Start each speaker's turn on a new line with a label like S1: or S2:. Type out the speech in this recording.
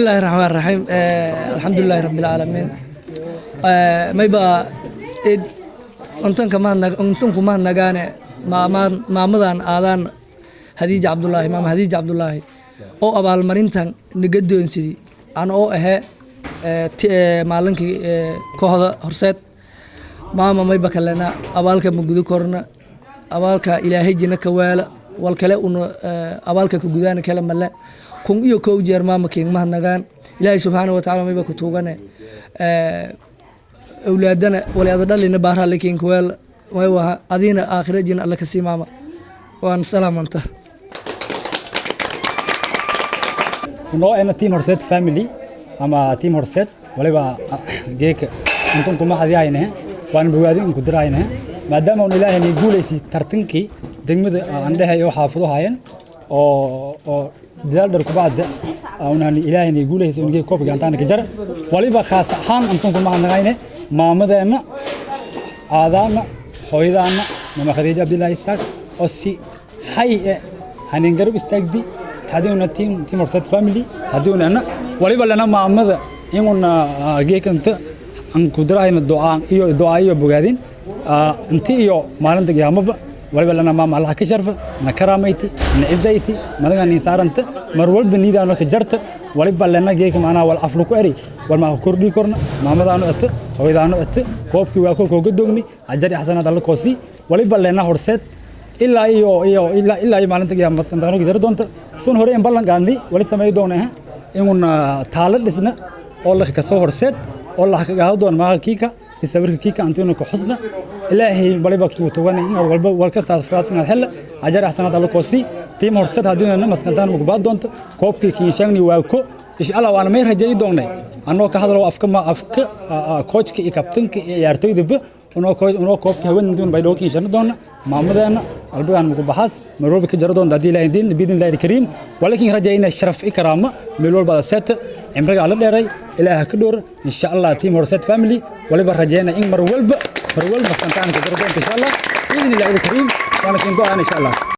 S1: Bismillahi raxmaan raxiim, alxamdulilaahi rabbil caalamiin. Mayba id untanka mahadnag, untanku mahadnagaane maamadan aadaan Hadiija Cabdulaahi, maama Hadiija Cabdulaahi oo abaalmarintan naga doonsidi an oo ahe maalinkii kooxda Horseed. Maama, mayba kalena abaalka ma gudo korna, abaalka Ilaahay jina ka waala wal kale una abaalka ka gudaana kale male. 1001 jeer maama kiin mahadnagaan. Ilaahay subxaana wa tacaala mayba ku tuugane awlaadana wali ada dhalina baara alle kiin kuweel may waha adiina aakhira jina alle kasii. Maama, waan salaamanta.
S2: Noo ena team Horseed family ama team Horseed waliba geeka intun kuma hadiyayne waan bogaadin inku dirayne, maadaama un Ilaahay ni guulaysi tartankii degmada aan dhahay oo xaafado haayeen oo dadaal dhar kubacda unani Ilaahay ni guulaysi un geeka koobka gacantaana ka jar. Waliba khaas ahaan intun kuma hadnaqayne maamadeenna aadaana, hooyadaana, mama Khadiija Cabdillaahi Isaaq oo si hay e hanin garab istaagdi hadii team Horseed family haddii una waliba lana maamada inguna geekanta aan ku dirahayna ducaan iyo ducaa iyo bogaadin inti iyo maalinta qiyaamaba. Waliba lana maama Allah ka sharfa, na karaamayti, na cizayti, madaga nin saaranta mar walba niidaano ka jarta. Waliba lana geeka macnaha wal aflu ku eri wal ma kordhi korna maamadaano ata, hooyadaano ata. Koobkii waa kooga dogni, ajar iyo xasanaad alla koosi. Waliba lana Horseed ilaa iyo ilaa iyo maalinta qiyaama maskantaqano jari doonta sun hore in ballan qaadnay. Wali samay doona inguna taalo dhisna oo la kasoo Horseed oo la ka qaado doona maaha kiika sawirka kiika antuna ku xusna. Ilaahay waliba kii tugan in walba walka saad fraas inaad hela ajar xasanaad alla koosi. Team Horseed haddii na maskantaan ugu baad doonta koobkii kii sheegni waa ko insha Allah. Waana may rajay doonay anoo ka hadlo afka ma afka coachka iyo kabtanka iyo ciyaartoydaba unoo koobka haweenintuun bay dhookin shan doona. Maamadeena albagan muku baxaas mar walba ka jaro doonta haddii Ilaahay diin biidin Illaahi kariim. Walakin rajayna sharaf ikraama meel walba seeta cimriga alla dheeray, Ilaaha ka dhowr insha Allah. Team Horseed family waliba rajayna in mar walba santaan ka jaro doonta insha Allah biidin Illaahi kariim. Walakin du'aan insha Allah.